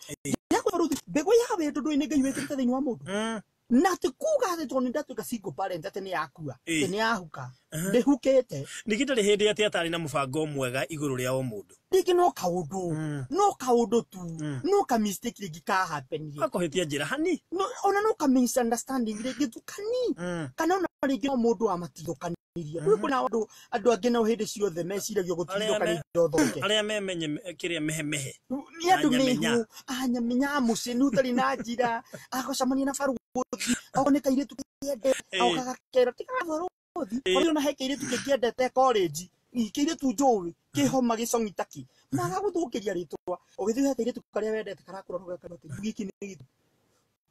Speaker 3: Mbegũ ya wendo ndũĩ nĩ Ngai wĩkĩrĩte thĩinĩ wa mũndũ. Na ti kuga atĩ tondũ nĩ ndatuĩka single parent atĩ nĩ yakua, atĩ nĩ yahuka, ndĩhukĩte.
Speaker 2: Ningĩ ndarĩ hĩndĩ atĩ atarĩ na mũbango mwega igũrũ rĩa o mũndũ.
Speaker 3: Rĩngĩ no kaũndũ, no kaũndũ tu, no ka mistake rĩngĩ ka happenire.
Speaker 2: Akũhĩtia njĩra hani.
Speaker 3: No, ona no ka misunderstanding rĩngĩ tu kani. Kana ona rĩngĩ no mũndũ amatigũkanirie. Rĩu kwĩna andũ angĩ nao hĩndĩ ciothe meciragia gũtigithũkania indo thũke.
Speaker 2: Arĩa memenye kĩrĩa mehemehe.
Speaker 3: Nĩ andũ mehu, anyamenya mũciĩ nĩ ũtarĩ na njĩra, agũcemania na barũthi, okorwo nĩ kairĩtu kĩende, agoka gakera, tiga barũthi. Ona ona he kairĩtu kĩngĩendete college, kĩirĩtu njũĩ, kĩhoma gĩcong'i ta kĩ. Magagũthũkĩria rĩtwa. Ũgĩthiĩ he kairĩtu karĩa wendete karakũrora ũgakora atĩ gĩkĩ nĩ gĩtũ.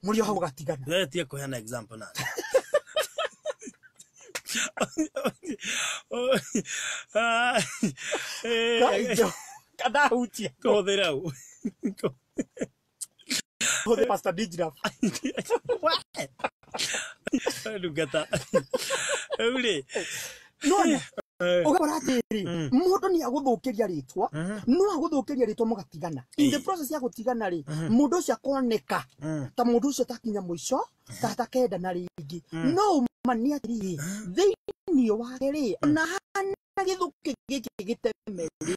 Speaker 3: Mũrĩ o hau ũgatigana.
Speaker 2: We tiga kũheana example na.
Speaker 3: Kadahutia.
Speaker 2: Kũhũthĩra ũ.
Speaker 3: Kũhũthĩra Pastor Dijraf.
Speaker 2: Ndungata. Rĩu rĩ.
Speaker 3: Nona. Ũgakora atĩrĩ, mũndũ nĩ agũthũkĩria rĩtwa, no agũthũkĩria rĩtwa mũgatigana. In the process ya gũtigana rĩ, mũndũ ũcio akoneka ta mũndũ ũcio takinya mũico, ta atakendana rĩngĩ. No ũma nĩ atĩrĩrĩ, thĩinĩ wake rĩ, ona hana gĩthũkĩ gĩkĩ gĩteme rĩ,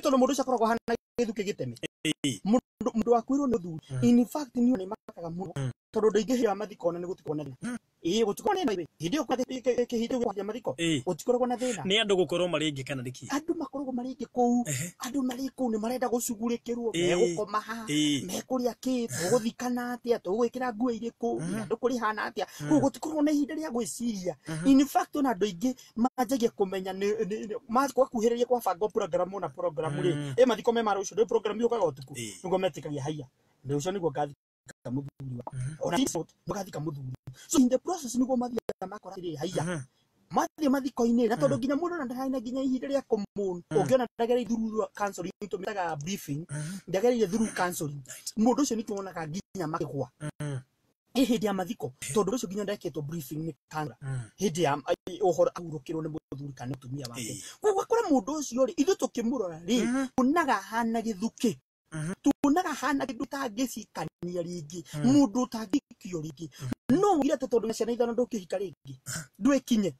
Speaker 3: tondũ mũndũ ũcio akoragwo ahana gĩthũkĩ gĩteme. Mũndũ wakuĩrwo nĩ mũthuri. In fact, niĩ nĩ makaga mũno, tondũ ndingĩhĩra mathiko ona nĩ gũtikoragwo na thĩna. Ĩĩ, gũtikoragwo na thĩna. Hĩndĩ ĩyo kĩhinda kĩa mathiko, gũtikoragwo na thĩna.
Speaker 2: Nĩ andũ gũkorwo marĩ aingĩ kana nĩkĩ?
Speaker 3: Andũ makoragwo marĩ aingĩ kũu. Andũ marĩ kũu nĩ marenda gũcugurĩkĩrwo, megũkoma ha, mekũrĩa kĩ, tũgũthikana atĩa, tũgwĩkĩra nguo irĩkũ, andũ kũrĩhana atĩa. Koguo gũtikoragwo na ihinda rĩa gwĩciria. In fact, ona andũ aingĩ manjagia kũmenya gwakuhĩrĩria kwabangwo program na program rĩ, ĩ mathiko me ma rũciũ, ndũĩ program yũkaga ũtukũ, nĩguo metĩkagia haiya. Ũndũ ũcio nĩguo ngathika mũthuri wakwa. Ona ngathika mũthuri. So in the process nĩguo mathiaga makora atĩrĩrĩ, haiya. Mathiĩ mathiko-inĩ, na tondũ nginya mũndũ ona ndararĩ na nginya ihinda rĩa kũmũn, ũngĩona ndagereire through counseling, tũmĩtaga briefing, ndagereire through counseling. Mũndũ ũcio nĩkĩo wonaga nginya makĩgwa. Ĩ hĩndĩ ya mathiko, tondũ ũcio nginya ndekĩtwo briefing nĩ counselor. Hĩndĩ ya ũhoro ahurũkĩrwo nĩ mũthuri kana mũtumia wake. Koguo ũgakora mũndũ ũcio rĩ, ithuĩ tũkĩmũrora rĩ, tuonaga ahana gĩthukĩ. Tuonaga ahana kĩndũ ũtangĩcikania rĩngĩ, mũndũ ũtangĩkio rĩngĩ. No wĩre atĩ tondũ ciana ithano ndũngĩhika rĩngĩ, ndwĩkinye.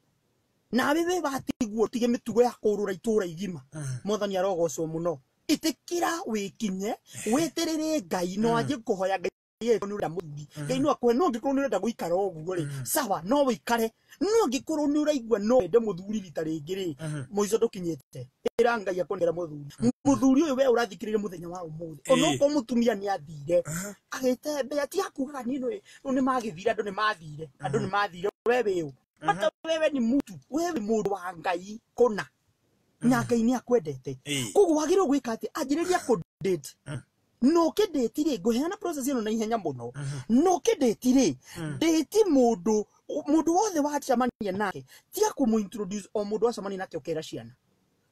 Speaker 3: Nawe we watigwo ũtige mĩtugo ya kũũrũra itũũra igima. Mwathani arogocwo mũno. Ĩtĩkĩra wĩkinye, wĩtĩrĩre Ngai, no anjie kũhoya Ngai nĩ ũrenda mũthuri. Ngai no akũhe, no angĩkorwo nĩ ũrenda gũikara ũguo rĩ, sawa, no wĩikare. No angĩkorwo nĩ ũraigua no wende mũthuri rita rĩngĩ rĩ, mũico ndũkinyĩte. Ĩra Ngai akũnengere mũthuri. Mũthuri ũyũ we ũrathikĩrĩria mũthenya wa ũmũthĩ. Onokorwo mũtumia nĩ athire, agĩtembea, tiga kugaga niĩ nĩ rĩu nĩ magĩthire, andũ nĩ mathire, andũ nĩ mathire, we wĩ ũ? Hata wewe ni mtu, wewe mũndũ wa Ngai kũna. Na Ngai nĩ akwendete. Koguo wagĩrĩirwo gwĩka atĩ, anjĩrĩria kũ-date. No ũkĩndĩti rĩ, ngũheana process ĩno na ihenya mũno. No ũkĩndĩti rĩ, date mũndũ, mũndũ wothe wacemania nake, tiga kũmũ-introduce o mũndũ wacemania nake ũkera ciana.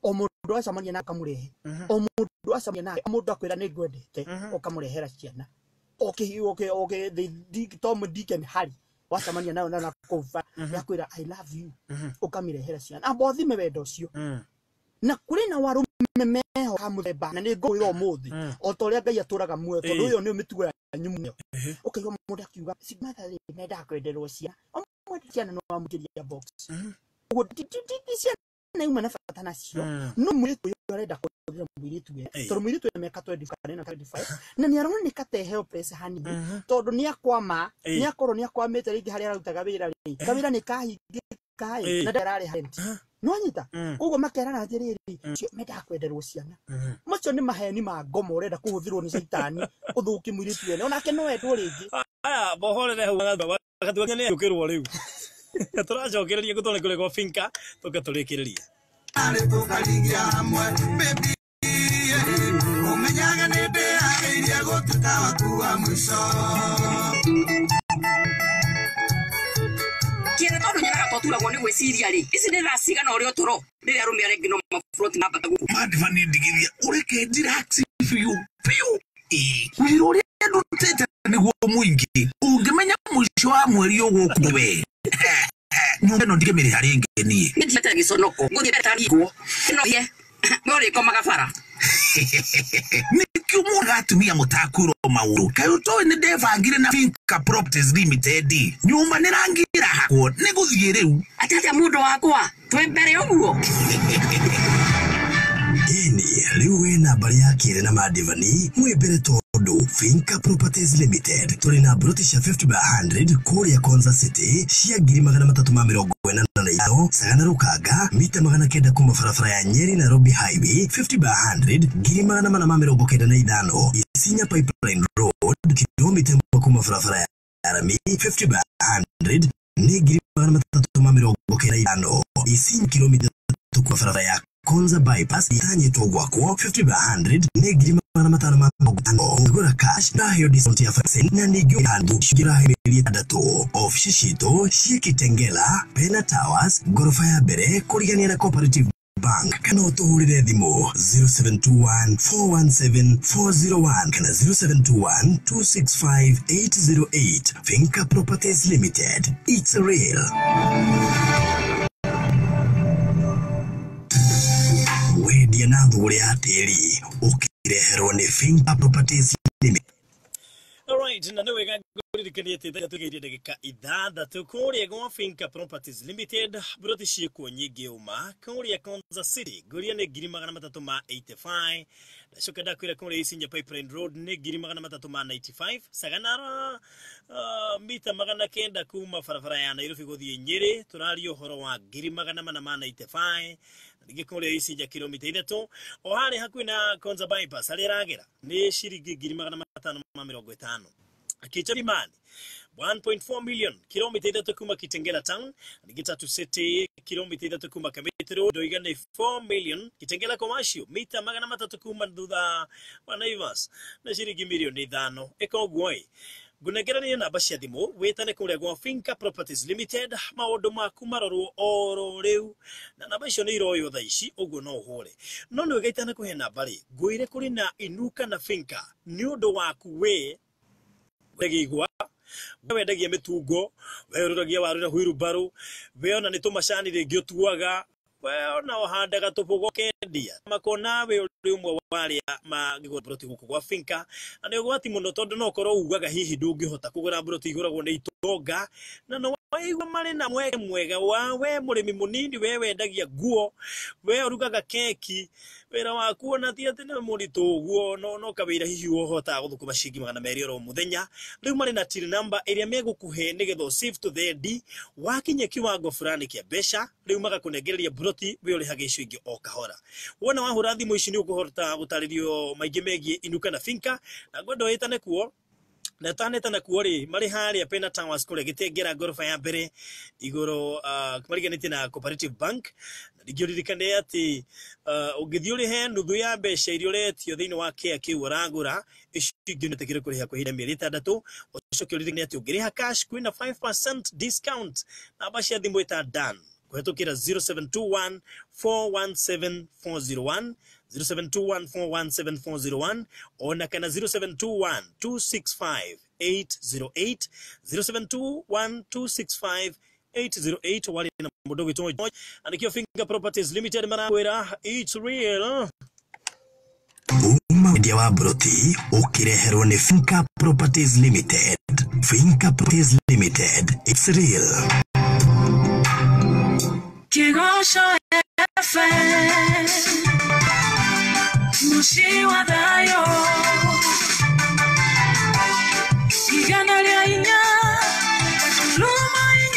Speaker 3: O mũndũ wacemania nake ũkamũrehe. O mũndũ wacemania nake, o mũndũ akwĩra nĩ ngwendete, ũkamũrehera ciana. Tom, Dick and Harry wacemania nayo na kũu yakwĩra I love you, ũkamĩrehera ciana. Amba ũthime wendo ũcio. Na kũrĩ na warũme meho ka mũthemba, na nĩ ngũkwĩra ũmũthĩ, o ta ũrĩa Ngai atũraga muoyo, tondũ ũyũ nĩ mĩtugo yanyu mũno. Ũkaigua mũndũ akiuga, mother rĩ, mendaga kwenderwo ciana. Ũmwende ciana no amũingĩria box. Ũguo ti ciana imwe na bata nacio. No mũirĩtu ũyũ arenda kũhũthĩra mũirĩtu we, tondũ mũirĩtu ena mĩaka 24 na 25, na nĩ aroneka ta helpless hanini, tondũ nĩ akwama, nĩ akorwo nĩ akwamĩte rĩngĩ harĩa ararutaga wĩra rĩ, kawĩra nĩ kahingĩka ĩ, na ndararĩha rent. No anyita? Koguo makerana atĩrĩrĩ, ũcio mendaga kwenderwo ciana. Macio nĩ maheni ma ngoma ũrenda kũhũthĩrwo nĩ caitani ũthũkie mũirĩtu wene, onake no endwo rĩngĩ.
Speaker 2: Aya, bohorere hau gatuanya nĩ ũkĩrwo rĩu. Tũracokereria gũtone kũrĩ gwa Finka, tũke tũrĩkĩrĩrie.
Speaker 1: Arĩ tũkaringia hamwe, baby, ũmenyaga nĩ ndĩharĩirie gũtuĩka waku wa mũico.
Speaker 4: Kĩere tondũ nyonaga twaturagwo nĩ gwĩciria rĩ, ici nĩ thaa cigana ũrĩa ũtũro, rĩrĩa arũme arĩa angĩ no mabũrũti mambata gũkũ.
Speaker 5: Madiva nĩ ndigithia, ũreke relax biũ, biũ. Wĩra ũrĩa ndutĩte nĩguo mũingĩ, ũngĩmenya mũico wa mweri ũgũkũ we. Nyũmba ĩno ndingĩmĩrĩha rĩngĩ niĩ.
Speaker 4: Nĩ ndiĩte gĩconoko, ngũthiĩ mbere ta ngwo. Ĩno hie, we ũrĩkomaga bara.
Speaker 5: Nĩkĩo muonaga atumia mũtakwĩrwo maũndũ. Kaĩ ũtoĩ nĩ ndebangire na Finca Properties Limited. Nyũmba nĩ rangi ĩrahakwo nĩ gũthiĩ rĩu.
Speaker 4: Atĩ atĩa mũndũ wakwa twĩ mbere ũguo.
Speaker 6: Ĩni rĩu wĩna mbarĩ ya kĩrĩ na Madivani mwĩ mbere tondũ Finca Properties Limited tũrĩ na mburoti cia 50 by 100 kũrĩa Konza City cia 385,000 Sagana Rukanga mita 900 kuma barabara ya Nyeri Nairobi Highway 50 by 100 495,000 Isinya Pipeline Road kilomita 1 kuma barabara ya Arami 50 by 100 ni 395,000 Isinya kilomita 3 kuma barabara ya Konza Bypass itanyitwo gwakwo 50 by 100 ni 550,000 ũngĩgũra cash ndaheo discount ya 5% na ningĩ handũ cingĩrahe mĩeri 6. Ofici citũ ciĩ Kitengela, Pena Towers, ngoroba ya mbere kũrigania na Cooperative Bank, kana ũtũhũrĩre thimũ 0721 417 401 kana 0721 265 808. Finca Properties Limited, it's real. Wendia na thũgũrĩ ya tĩri ũkĩreherwo nĩ Finca Properties Limited.
Speaker 2: Alright, na nĩ wega ngũririkanie atĩ thaa tũgeire ndagĩka 6 kũrĩa gwa Finca Properties Limited mburoti ciĩkuo nyingĩ ũma kũrĩa Konza City ngũria nĩ 385,000 ndacoka ndakwĩra kũrĩa Isinya Pipeline Road nĩ 395,000 Sagana mita 900 kuma barabara ya Nairobi gũthiĩ Nyĩrĩ tũraria ũhoro wa 495,000 ningĩ kũrĩa Isinya kilomita 3 o harĩa hakuhĩ na Konza Bypass harĩa ĩragera nĩ ciringi 550,000. Kicharimani 1.4 million kilomita 3 kuma Kitengela Town, ningĩ Tatu City kilomita 3 kuma Kamiti Road ndoiga nĩ 4 million Kitengela Commercial mita 300 kuma thutha wa Naivas na ciringi milioni 5. Ĩka ũguo ĩ ngũnengeranie namba cia thimũ wĩtane kũrĩa gwa Finca Properties Limited maũndũ maku marorwo oro rĩu na namba icio nĩ iroywo thaa ici ũguo no ũhũre no nĩ wega itanakũhe namba rĩ ngwĩre kũrĩ na Inuka na Finca nĩ ũndũ waku we wendagia igwa, we wendagia mĩtungo, we ũrũragia waru na huirubarũ, we ona nĩ tũmacani rĩngĩ ũtuaga, we ona ũhandaga tũbũga ũkendia makona we ũrĩ ũmwe wa arĩa mangĩgũra mburoti gũkũ gwa Finca na nĩ ũgwati mũno tondũ no ũkorwo ugaga hihi ndũngĩhota kũgũra mburoti igũragwo nĩ itonga na no waigua marĩ na mweke mwega wa we mũrĩmi mũnini we wendagia nguo we ũrugaga keki wĩra waku ona ti atĩ nĩ mũritũ ũguo no kawĩra hihi ũhotaga gũthũkũma ciringi 200 oro mũthenya. Rĩu marĩ na till number ĩrĩa megũkũhe nĩgetha save to the end wakinya kiwango fulani kĩa mbeca rĩu magakũnengereria mburoti we ũrĩhaga icio ingĩ o kahora. Wona wahũra thimũ ici nĩ ũkũhota gũtarĩrio maingĩ megiĩ Inuka na Finca na ngwenda wĩtane kuo na tanetana kuo rĩ marĩ harĩa Pena Towers kũrĩa Gĩtengera ngoroba ya mbere igũrũ mariganĩtie na Cooperative Bank na ningĩ ũririkane atĩ ũngĩthiĩ ũrĩhe nuthu ya mbeca iria ũretio thĩinĩ wa kĩa kĩu ũragũra icio ingĩ nĩ ũtekĩre kũrĩha kwa ihinda mĩeri 6 ũcoke ũririkane atĩ ũngĩrĩha cash kwĩna 5% discount. Namba cia thimũ ĩta Dan kũhetũkĩra 0721 417 401 0721 417 401 ona kana 0721 265 808 0721 265 808 wali na mũndũ gwitũ George andĩkio Finca Properties Limited marakwĩra it's real.
Speaker 6: Uma wendia wa mburoti ũkĩreherwo nĩ Finca Properties Limited. Finca Properties Limited, it's real.
Speaker 7: Kĩgoco FM mũciĩ wa thayũ 104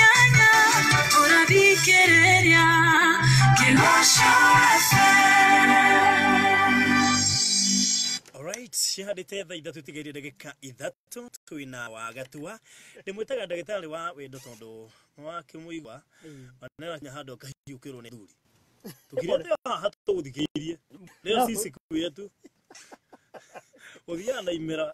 Speaker 7: 8 ũrathikĩrĩria Kĩgoco FM.
Speaker 2: Alright, cihandĩte thaa 3 itigaire ndagĩka 3 twĩna wa Gatua ndĩmwĩtaga ndagĩtarĩ wa wendo tondũ wakĩmũigua onerakinya handũ akahiũkĩrwo nĩ thuri tũkirĩte haha tũgũthikĩrĩirie rĩo cici kwĩre tu ũthiaga na imera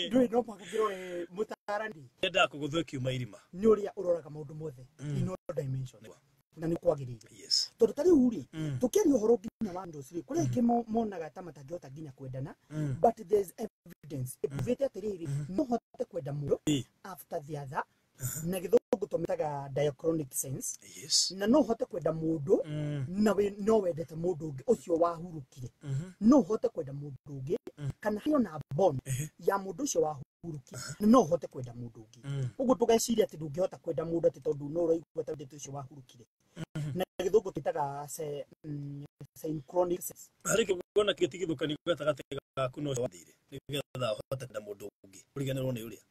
Speaker 3: Ndũĩ no mũhaka ngĩrore mũtaarani
Speaker 2: endaga kũgũthwo ĩkiuma irima
Speaker 3: nĩ ũrĩa ũroraga maũndũ mothe in all dimensions na nĩ kwagĩrĩire.
Speaker 2: Yes.
Speaker 3: Tondũ ta rĩu rĩ tũkĩaria ũhoro nginya wa andũ rĩ kũrĩ aingĩ monaga ta matangĩhota nginya kwendana but there's evidence ĩpruvĩte atĩrĩrĩ no hote kwenda mũndũ after the other Na gĩthũngũ tũmĩtaga diachronic sense.
Speaker 2: Yes.
Speaker 3: Na no ũhote kwenda mũndũ na no wendete mũndũ ũngĩ ũcio wahurũkire. No ũhote kwenda mũndũ ũngĩ kana harĩ ona bond ya mũndũ ũcio wahurũkire, na no ũhote kwenda mũndũ ũngĩ. Ũguo ndũgecirie atĩ ndũngĩhota kwenda mũndũ atĩ tondũ no ũraigua ta wendete ũcio wahurũkire. Na gĩthũngũ twĩtaga synchronic sense.
Speaker 2: Harĩ kĩgongona gĩtigithũkanio gatagatĩ gaku na ũcio wathire nĩgetha ũhote kwenda mũndũ ũngĩ ũriganĩrwo nĩ ũrĩa.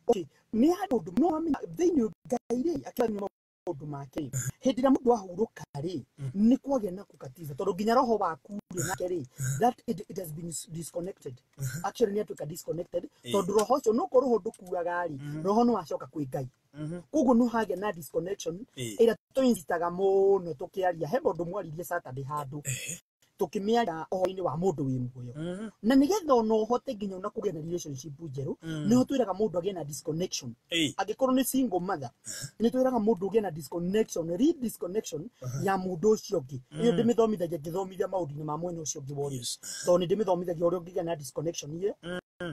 Speaker 3: Okay, nĩ harĩ ũndũ no wamenya thĩinĩ Ngai rĩ akĩaria maũndũ make rĩ, hĩndĩ ĩrĩa mũndũ ahurũka rĩ, nĩ kwagĩa na kũkatiza tondũ nginya roho waku rĩ nake rĩ, that it has been disconnected. Actually nĩ atuĩka disconnected tondũ roho ũcio no korwo roho ndũkuaga rĩ, roho nĩ wacoka kwĩ Ngai. Koguo no hagĩa na disconnection ĩrĩa tũinstaga mũno tũkĩaria. He mũndũ mwaririe Saturday handũ tũkĩmĩaria ũhoro-inĩ wa mũndũ wĩ muoyo, na nĩgetha ona ũhote nginya ona kũgĩa na relationship njerũ, nĩho twĩraga mũndũ agĩe na disconnection. Angĩkorwo nĩ single mother, nĩ twĩraga mũndũ ũgĩe na disconnection, real disconnection ya mũndũ ũcio ũngĩ. Ĩyo ndĩmĩthomithagia ngĩthomithia maũndũ-inĩ ma mwena ũcio ũngĩ wa ũrĩmi, tondũ nĩ ndĩmĩthomithagia ũrĩa ũngĩgĩa na disconnection ĩyo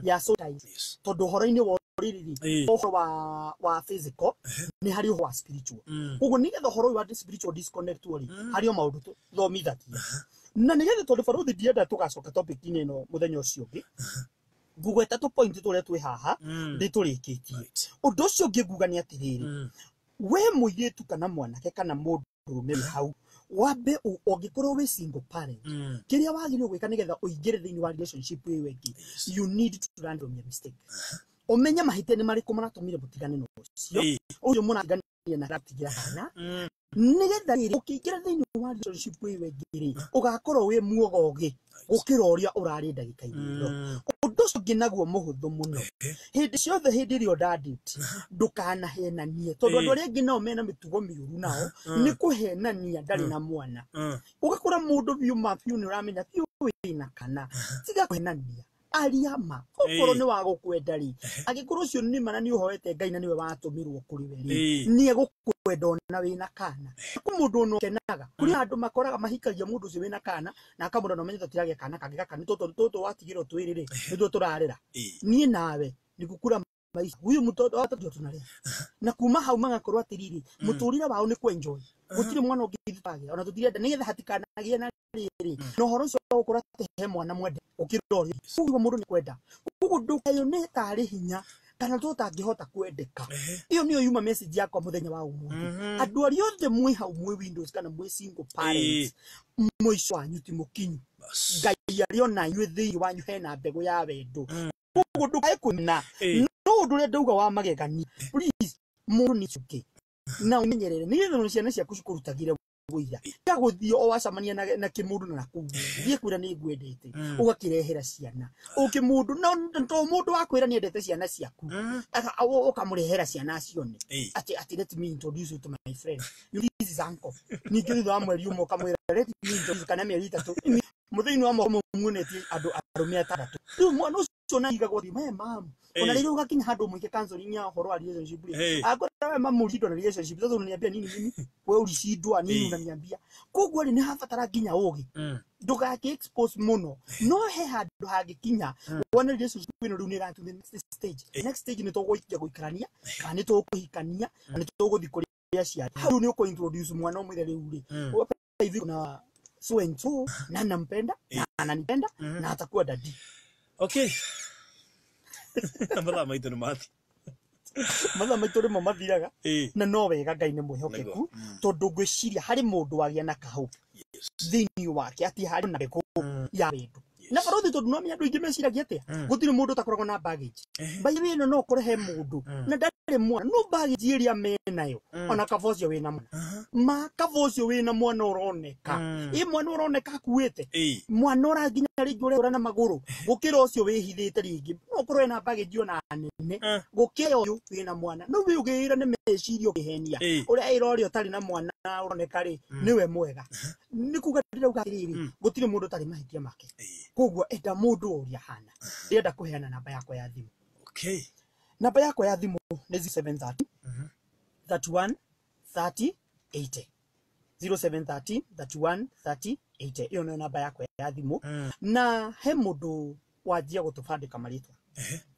Speaker 3: ya soul ties, tondũ ũhoro-inĩ wa ũrĩrĩ rĩ, ũhoro wa physical nĩ harĩ ũhoro wa spiritual. Koguo nĩgetha ũhoro ũyũ wa spiritual disconnect rĩ, harĩ o maũndũ tũthomithagia. Na nĩgetha tondũ baruthi ndienda tũgacoka topic-inĩ ĩno mũthenya ũcio ũngĩ, ngugweta tũ point tũrĩa twĩ haha ndĩtũrĩkĩtie. Ũndũ ũcio ũngĩ nguga nĩ atĩrĩrĩ, we mũirĩtu kana mwanake kana mũndũrũme wĩ hau, wambe ũngĩkorwo wĩ single parent, kĩrĩa wagĩrĩirwo gwĩka nĩgetha ũingĩre thĩinĩ wa relationship ĩyo ĩngĩ, you need to learn from your mistake. Ũmenye mahĩtia nĩ marĩkũ maratũmire mũtigane na ũcio ũcio mũratiganire na aratigira hana, nĩgetha rĩrĩ ũkĩingĩra thĩinĩ wa relationship ĩyo ĩngĩ rĩ, ũgakorwo wĩ muogogi gũkĩra ũrĩa ũrarĩ ndagĩka-inĩ ĩyo. Ũndũ ũcio ũngĩ naguo mũhũthũ mũno, hĩndĩ ciothe hĩndĩ ĩrĩa ũndandĩte ndũkanahenanie, tondũ andũ arĩa angĩ nao mena mĩtugo mĩũru, nao nĩ kũhenania ndarĩ na mwana. Ũgakora mũndũ biũ ma biũ nĩ ũramenya biũ wĩna kana, tiga kũhenania, aria ma. Okorwo nĩ wa gũkwenda rĩ, angĩkorwo ũcio nĩ ma na nĩ ũhoete Ngai na nĩwe watũmirwo kũrĩ we rĩ, nĩ egũkwenda ona wĩna kana. Kũ mũndũ ona ũkenaga, kũrĩ andũ makoraga mahikagia mũndũ ũcio wĩna kana na akamwĩra no menye tũtiragĩa kana kangĩ, gaka nĩ tũtũ tũtũ watigĩrwo twĩrĩ rĩ, nĩtuo tũrarĩra. Niĩ nawe nĩ gũkura maisha huyu mtoto watoto ndio tunalea, na kuma hau magakorwo atiriri muturire wao ni kwenjoy, gutiri mwana ũngĩ thage ona tutirenda nigetha hatikanagie na riri na ũhoro ũcio wa gũkorwo atĩ he mwana mwende ũkĩra ũrĩa. Koguo mũndũ nĩ kwenda, koguo ndũkeyone tarĩ hinya kana tũtangĩhota kwendeka. Ĩyo nĩyo yuma message yakwa mũthenya wa ũmũthĩ. Andũ arĩa othe mwĩ hau mwĩ windows kana mwĩ single parents, mũico wanyu ti mũkinyu, Ngai arĩ ona inyuĩ thĩinĩ wanyu hena mbegũ ya wendo. Koguo ndũkae kwĩna no ũndũ ũrĩa ndauga wa magegania, please, mũndũ nĩ cuke na ũmenyerere nĩgetha ona ciana ciaku cikũrutagĩre wũira. Tiga gũthiĩ o wacemania na kĩmũndũ na nakũu thiĩ kwĩra nĩ ngwendete, ũgakĩrehera ciana ũkĩmũndũ no to mũndũ wa kwĩra nĩ endete ciana ciaku, ũkamũrehera ciana acione atĩ let me introduce you to my friend, you, this is uncle. Ningĩ thutha wa mweri ũmwe ũkamwĩra let me introduce, kana mĩeri 3 mũthĩinĩ wa mwaka ũmwe muonetie andũ arũme atandatũ. Rĩu mwana ũcio na igagwo atĩ we mamu, ona rĩrĩa ũgakinya handũ mwĩke counseling ya ũhoro wa relationship rĩ, akora we mamu ulishindwa na relationship, sasa unaniambia nini mimi? We ulishindwa nini unaniambia? Koguo rĩ nĩ habatara nginya ũgĩ, ndũgakĩ expose mũno, no he handũ hangĩkinya wone relationship ĩno rĩu nĩ ĩrathiĩ to the next stage. Next stage nĩ tũgũikia gũikarania kana nĩ tũkũhikania kana nĩ tũgũthiĩ kũrĩ aciari. Hau rĩu nĩ ũkũ introduce mwana ũmwĩre rĩu rĩ, hapa hivi kuna so and so na nampenda na ananipenda na atakuwa daddy.
Speaker 2: Okay. Mathaa maitũ nĩ mathi.
Speaker 3: Mathaa maitũ rĩmwe mathiraga na no wega Ngai nĩ mwĩhokeku, tondũ ngwĩciria harĩ mũndũ wagĩa na kahũ thĩinĩ wake atĩ harĩ na mbegũ ya wendo. Na barothi tondũ no andũ aingĩ meciragia atĩa, gũtirĩ mũndũ ũtakoragwo na baggage. By the way, ĩno no ũkore he mũndũ na ndarĩ mwana, no baggage ĩrĩa menayo ona kaba ũcio wĩna mwana, ma kaba ũcio wĩna mwana ũroneka, ĩ mwana ũroneka akuĩte mwana ũranginya rĩngĩ ũrehũra na magũrũ gũkĩra ũcio wĩhithĩte rĩngĩ, no ũkorwo ena baggage ona nene gũkĩra ũyũ wĩna mwana. No wĩ ũgĩĩra nĩ meciria ũkĩhenia ũrĩa ĩra ũrĩa ũtarĩ na mwana ũroneka rĩ nĩwe mwega. Nĩ kuga ndĩrauga atĩrĩrĩ, gũtirĩ mũndũ ũtarĩ mahĩtia make. Koguo enda mũndũ ũrĩa hana. Ndĩrenda kũheana namba yakwa ya thimũ.
Speaker 2: Okay.
Speaker 3: Namba yakwa ya thimũ nĩ 0730 31 30 80. 0730 31 30 80. Ĩyo nĩyo namba yakwa ya thimũ. Na he mũndũ wanjia gũtũbandĩka marĩtwa,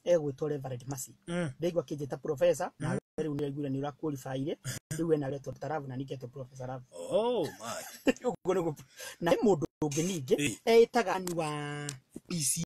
Speaker 3: egwĩtwo Reverend Mercy. Ndaigua akĩnjĩta professor na Rĩu nĩ aiguire nĩ ũraqualifyire, rĩu ena retwo Dr. Love na ningĩ etwo Professor Love.
Speaker 2: Oh my.
Speaker 3: Ũguo nĩguo. Na he mũndũ ũngĩ ningĩ
Speaker 2: Ĩĩ.
Speaker 3: eĩtaga ni wa PCI.